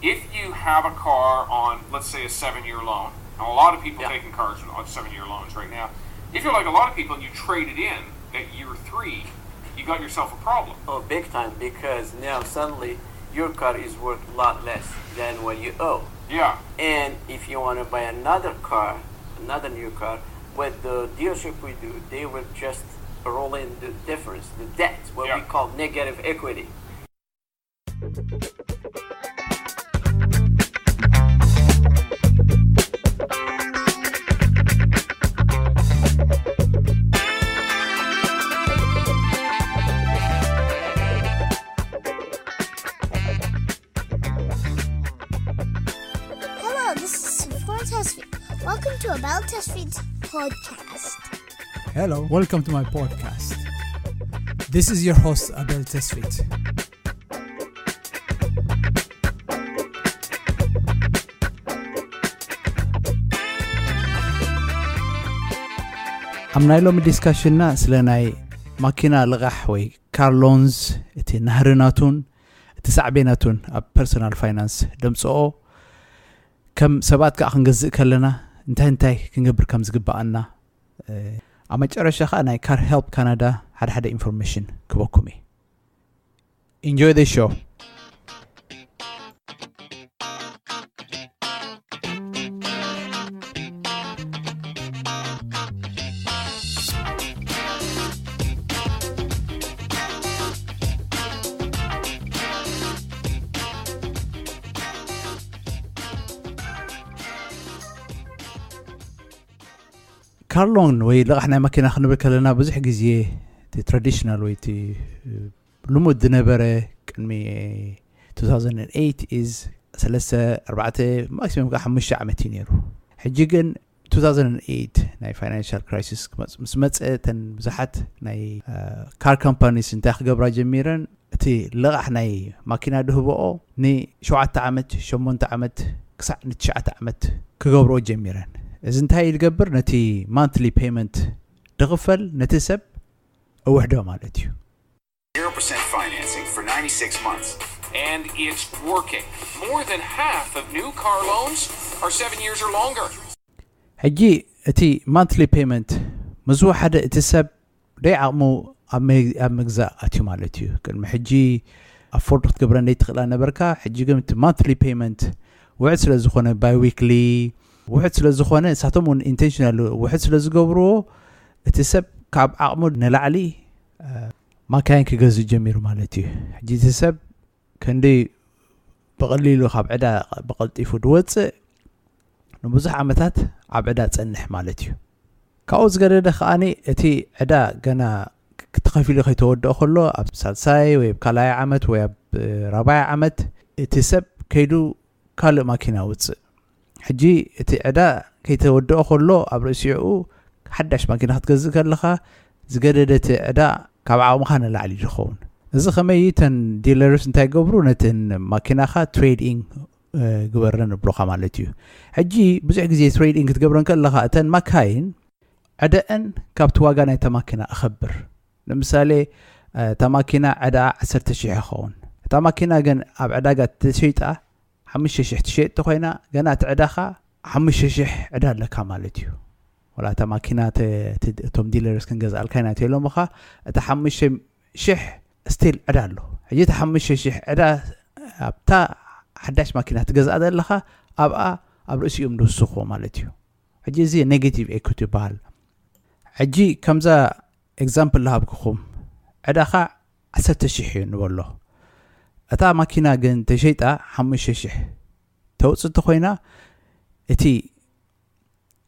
If you have a car on, let's say, a seven year loan, and a lot of people Yeah. taking cars on seven year loans right now. If you're like a lot of people and you trade it in at year three, you got yourself a problem. Oh, big time, because now suddenly your car is worth a lot less than what you owe. Yeah. And if you want to buy another car, another new car, what the dealership will do, they will just roll in the difference, the debt, what Yeah. we call negative equity. Hello, this is Florence Hesfield. Welcome to About Hesfield podcast. Hello, welcome to my podcast. This is your host, Abel Tesfit. ኣብ ናይ ሎሚ ዲስካሽንና ስለ ናይ ማኪና ልቓሕ ወይ ካር ሎንስ፣ እቲ ናህሪ ናቱን እቲ ሳዕቤናቱን ኣብ ፐርሶናል ፋይናንስ ደምፅኦ፣ ከም ሰባት ከዓ ክንገዝእ ከለና እንታይ እንታይ ክንገብር ከም ዝግባኣና፣ ኣብ መጨረሻ ከዓ ናይ ካር ሄልፕ ካናዳ ሓደ ሓደ ኢንፎርሜሽን ክበኩም እዩ። Enjoy the show. ካር ሎን ወይ ልቓሕ ናይ መኪና ክንብል ከለና ብዙሕ ግዜ እቲ ትራዲሽናል ወይ እቲ ልሙድ ዝነበረ ቅድሚ two thousand eight is ሰለስተ ኣርባዕተ ማክሲመም ከዓ ሓሙሽተ ዓመት እዩ ነይሩ። ሕጂ ግን two thousand eight ናይ ፋይናንሻል ክራይሲስ ምስ መፀ እተን ብዙሓት ናይ ካር ካምፓኒስ እንታይ ክገብራ ጀሚረን፣ እቲ ልቓሕ ናይ ማኪና ድህብኦ ንሸውዓተ ዓመት ሸሞንተ ዓመት ክሳዕ ንትሽዓተ ዓመት ክገብርኦ ጀሚረን። እዚ እንታይ እዩ ዝገብር? ነቲ ማንትሊ ፔመንት ድኽፈል ነቲ ሰብ እውሕዶ ማለት እዩ። Zero percent financing for ninety-six months. And it's working. More than half of new car loans are seven years or longer. ሕጂ እቲ ማንትሊ ፔመንት ምስ ወሓደ እቲ ሰብ ደይ ዓቕሙ ኣብ ምግዛእ ኣትዩ ማለት እዩ። ቅድሚ ሕጂ ኣፎርድ ክትገብረ ደይ ትኽእላ ነበርካ። ሕጂ ግን እቲ ማንትሊ ፔመንት ውሕድ ስለ ዝኾነ፣ ባይ ዊክሊ ውሕድ ስለ ዝኾነ፣ ንሳቶም እውን ኢንቴንሽናል ውሕድ ስለ ዝገብርዎ እቲ ሰብ ካብ ዓቕሙ ንላዕሊ ማካይን ክገዝእ ጀሚሩ ማለት እዩ። ሕጂ እቲ ሰብ ክንዲ ብቐሊሉ ካብ ዕዳ ብቐልጢፉ ድወፅእ ንብዙሕ ዓመታት ኣብ ዕዳ ጸንሕ ማለት እዩ። ካብኡ ዝገደደ ከዓኒ እቲ ዕዳ ገና ክትኸፊሉ ከይተወደኦ ከሎ ኣብ ሳልሳይ ወይ ኣብ ካልኣይ ዓመት ወይ ኣብ ራባይ ዓመት እቲ ሰብ ከይዱ ካልእ ማኪና ውፅእ። ሕጂ እቲ ዕዳ ከይተወደኦ ከሎ ኣብ ርእሲኡ ሓዳሽ ማኪና ክትገዝእ ከለኻ ዝገደደ እቲ ዕዳ ካብ ዓቕምኻ ንላዕሊ እዩ ዝኸውን። እዚ ከመይ እዩ? እተን ዲለርስ እንታይ ይገብሩ? ነተን ማኪናኻ ትሬድ ኢን ግበረን ይብሉኻ ማለት እዩ። ሕጂ ብዙሕ ግዜ ትሬድ ኢን ክትገብረን ከለኻ እተን ማካይን ዕደአን ካብቲ ዋጋ ናይታ ማኪና እኸብር። ንምሳሌ እታ ማኪና ዕዳ ዓሰርተ ሽሕ ይኸውን። እታ ማኪና ግን ኣብ ዕዳጋ ተሸይጣ ሓሙሽተ ሽሕ ትሸየጥ ተኾይና ገና እቲ ዕዳኻ ሓሙሽተ ሽሕ ዕዳ ኣለካ ማለት እዩ። ወላ እታ ማኪና እቶም ዲለርስ ክንገዝኣልካ ኢና ተኢሎምኻ፣ እታ ሓሙሽተ ሽሕ ስቲል ዕዳ ኣሎ። ሕጂ እቲ ሓሙሽተ ሽሕ ዕዳ ኣብታ ሓዳሽ ማኪና ትገዝኣ ዘለኻ ኣብኣ ኣብ ርእሲኦም ዝውስኽዎ ማለት እዩ። ሕጂ እዚ ኔጌቲቭ ኤኩቲ ይበሃል። ሕጂ ከምዛ ኤግዛምፕል ዝሃብኩኹም ዕዳኻ ዓሰርተ ሽሕ እዩ ንበሎ። እታ ማኪና ግን ተሸይጣ ሓሙሽተ ሽሕ ተውፅእ እንተኾይና እቲ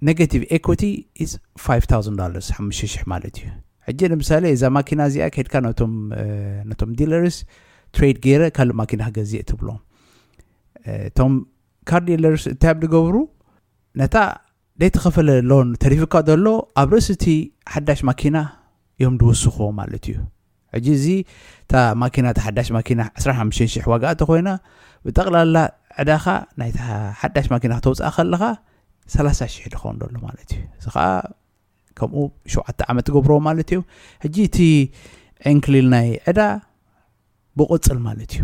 ኔጌቲቭ ኤኩቲ ኢዝ ፋይቭ ታውዘንድ ዶላርስ፣ ሓሙሽተ ሽሕ ማለት እዩ። ሕጂ ንምሳሌ እዛ ማኪና እዚኣ ከድካ ነቶም ነቶም ዲለርስ ትሬድ ገይረ ካልእ ማኪና ክገዝእ ትብሎም። እቶም ካር ዲለርስ እንታይ እዮም ዝገብሩ? ነታ ዘይተኸፈለ ሎን ተሪፉካ ዘሎ ኣብ ርእሲ እቲ ሓዳሽ ማኪና እዮም ዝውስኽዎ ማለት እዩ። ሕጂ እዚ እታ ማኪና እታ ሓዳሽ ማኪና ዕስራን ሓሙሽተን ሽሕ ዋጋ እንተኾይና ብጠቕላላ ዕዳኻ ናይታ ሓዳሽ ማኪና ክተውፅኣ ከለኻ ሰላሳ ሽሕ ድኸውን ዘሎ ማለት እዩ። እዚ ከዓ ከምኡ ሸውዓተ ዓመት ትገብሮ ማለት እዩ። ሕጂ እቲ ዕንክሊል ናይ ዕዳ ብቕፅል ማለት እዩ።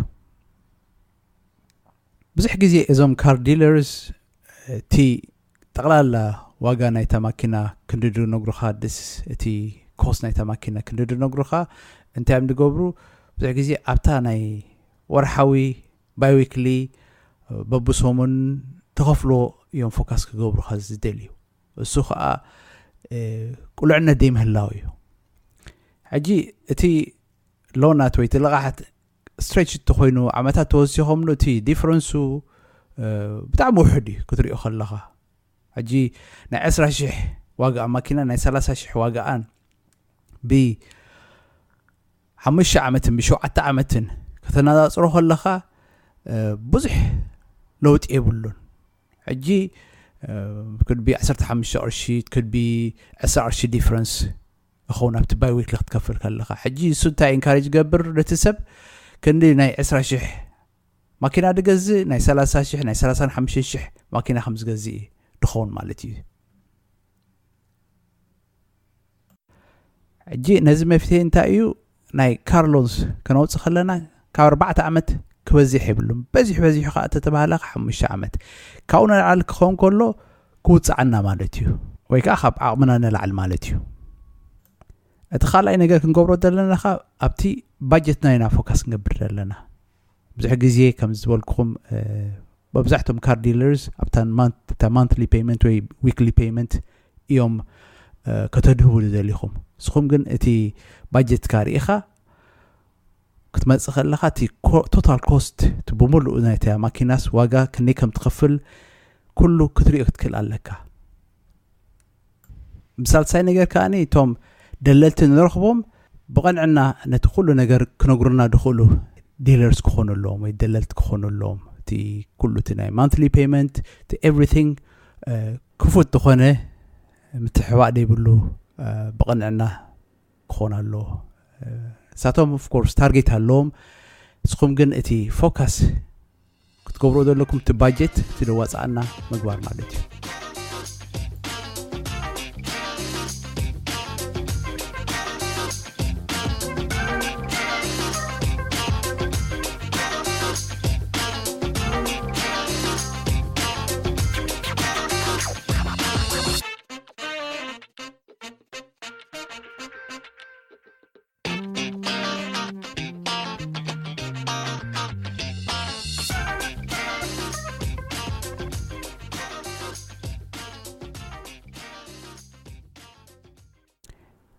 ብዙሕ ግዜ እዞም car dealers እቲ ጠቕላላ ዋጋ ናይታ ማኪና ክንዲ ዝነግሩኻ፣ ድስ እቲ cost ናይታ ማኪና ክንዲ ዝነግሩኻ፣ እንታይ እዮም ዝገብሩ? ብዙሕ ግዜ ኣብታ ናይ ወርሓዊ፣ biweekly፣ በብሰሙን ተኸፍሎ እዮም focus ክገብሩኻ ዝደልዩ። እሱ ከዓ ቁልዕነት ዘይምህላው እዩ። ሕጂ እቲ ሎናት ወይ እቲ ልቓሕት stretch እንተኮይኑ፣ ዓመታት ተወሲኾምሉ፣ እቲ difference ኡ ብጣዕሚ ውሑድ እዩ ክትሪኦ ከለኻ። ሕጂ ናይ ዕስራ ሽሕ ዋጋ ማኪና ናይ ሰላሳ ሽሕ ዋጋኣን ብ ሓሙሽተ ዓመትን ብሸውዓተ ዓመትን ከተነጻጽሮ ከለኻ ብዙሕ ለውጢ የብሉን። ሕጂ could be ዓሰርተ ሓሙሽተ ቅርሺ፣ could be ዕስራ ቅርሺ difference ይኸውን ኣብቲ biweekly ክትከፍል ከለኻ። ሕጂ እሱ እንታይ encourage ይገብር ነቲ ሰብ? ክንዲ ናይ ዕስራ ሽሕ ማኪና ዝገዝእ ናይ ሰላሳ ሽሕ፣ ናይ ሰላሳን ሓሙሽተ ሽሕ ማኪና ከም ዝገዝእ እዩ ድኸውን ማለት እዩ። ሕጂ ነዚ መፍትሒ እንታይ እዩ? ናይ car loans ከነውፅእ ከለና ካብ ኣርባዕተ ዓመት ክበዝሕ የብሉን። በዚሑ በዚሑ ከዓ ተተባሃለ ሓሙሽተ ዓመት፣ ካብኡ ንላዕሊ ክኸውን ከሎ ክውፅዓና ማለት እዩ፣ ወይ ከዓ ካብ ዓቕምና ንላዕሊ ማለት እዩ። እቲ ካልኣይ ነገር ክንገብሮ ዘለና ከዓ ኣብቲ ባጀትና ኢና focus ክንገብር ዘለና። ብዙሕ ግዜ ከም ዝበልኩኹም መብዛሕቶም car dealers ኣብታ monthly payment ወይ weekly payment እዮም ከተድህቡ ዝደሊኹም። ንስኹም ግን እቲ ባጀትካ ርኢኻ ክትመፅእ ከለኻ እቲ total cost፣ እቲ ብምሉእ ናይታ ማኪናስ ዋጋ ክንደይ ከም ትኸፍል ኩሉ ክትሪኦ ክትክእል ኣለካ። ብሳልሳይ ነገር ከኣ እቶም ደለልቲ ንረኽቦም ብቐንዕና ነቲ ኩሉ ነገር ክነግሩና ድኽእሉ dealers ክኾኑ ኣለዎም ወይ ደለልቲ ክኾኑ ኣለዎም። እቲ ኩሉ እቲ ናይ monthly payment፣ እቲ everything ክፉት ዝኾነ ምትሕባእ ዘይብሉ ብቐንዕና ክኾን ኣለዎ። እሳቶም of course target ኣለዎም። ንስኹም ግን እቲ focus ክትገብሮ ዘለኩም እቲ ባጀት እቲ ደዋፃኣና ምግባር ማለት እዩ።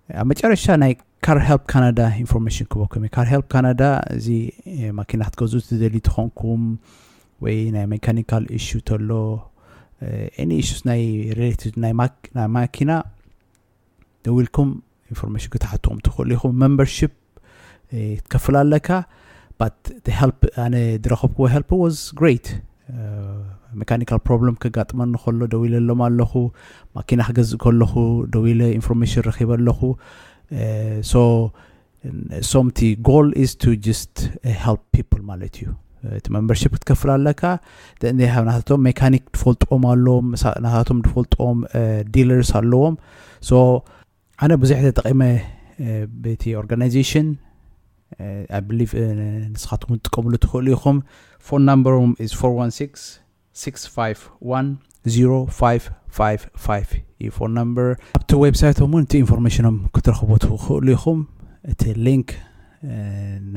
ኣብ መጨረሻ ናይ car help ካናዳ information ክበኩም እዩ። car help ካናዳ እዚ ማኪና ክትገዝኡ ትደልዩ ትኾንኩም ወይ ናይ mechanical issue ተሎ፣ any issues ናይ related ናይ ማኪና ደዊልኩም information ክትሓትዎም ትኽእሉ ኢኹም። Membership ትከፍል ኣለካ። But the help ኣነ ዝረኸብክዎ help was great። Mechanical problem ከጋጥመኒ ከሎ ደዊለሎም ኣለኹ። ማኪና ክገዝእ ከለኹ ደዊለ information ረኺበ ኣለኹ። So እሶም እቲ goal is to just help people ማለት እዩ። እቲ membership ክትከፍል ኣለካ። ናታቶም mechanic ትፈልጥዎም ኣለዎም፣ ናታቶም ትፈልጥዎም dealers ኣለዎም። So ኣነ ብዙሕ ተጠቂመ በቲ organization። I believe ንስኻትኩም ትጥቀምሉ ትኽእሉ ኢኹም። Phone number ኦም is four one six, six five one, zero five five five እዩ phone number። ኣብቲ website ኦም እውን እቲ information ኦም ክትረኽቡ ትኽእሉ ኢኹም። እቲ link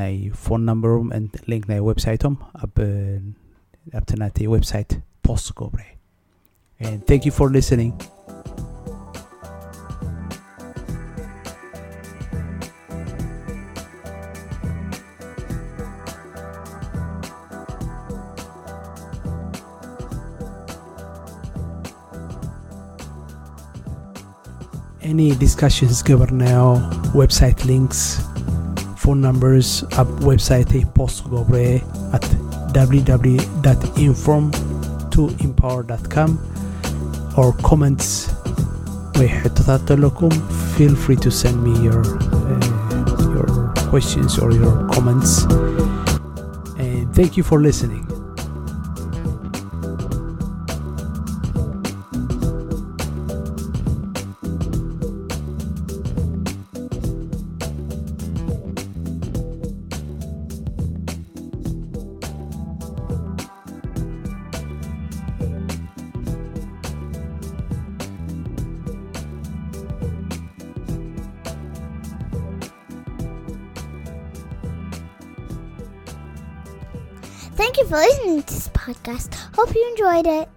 ናይ phone number ኦም፣ link ናይ website ኦም ኣብቲ ናተይ website post ክገብሮ እየ። And thank you for listening. Any discussions ዝገበርናዮ፣ website links፣ phone numbers ኣብ website ይ post ክገብሮ እየ at www dot inform to empower dot com or comments ወይ ሕቶታት ተለኩም, feel free to send me your uh, your questions or your comments. And thank you for listening. Thank you for listening to this podcast. Hope you enjoyed it.